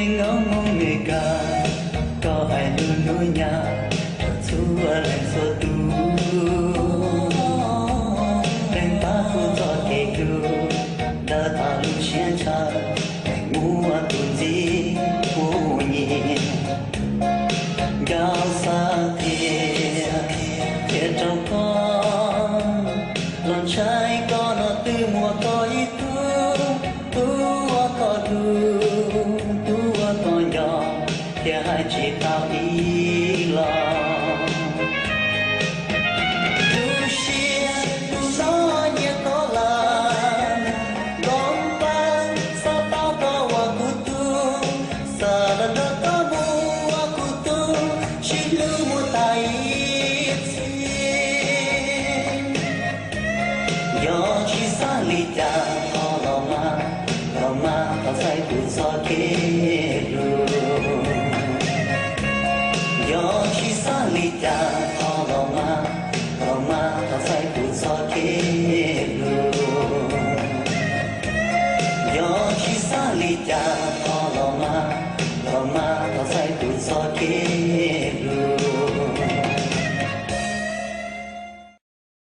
Nkauj Hmoob Mes Kas, koj hais lus hlub nyob rau txhua leej txhua tus. Leej pab kuv txoj kev hlub, daws tau lub siab ntshaw, leej muaj tus ntxim kuv nyiam. Nco xav tias qhia rau koj, los ntshai koj no twb muaj koj ib tug, tug uas koj hlub, tug uas koj nco, thiaj hais tsis tau ib los. Tu siab tus no nyiam koj lawm, nco pab xav tau koj ua kuv tug, xav los nrog koj mus ua kuv tug, sib hlub mus tas ib txhis. Yog tsis xav li cas thov los mas, los mas thov txhawb kuv txoj kev hlub. Yog tsis xav li cas thov los mas, los mas thov txhawb kuv txoj kev hlub. Yog tsis xav li cas thov los mas, los mas thov txhawb kuv txoj kev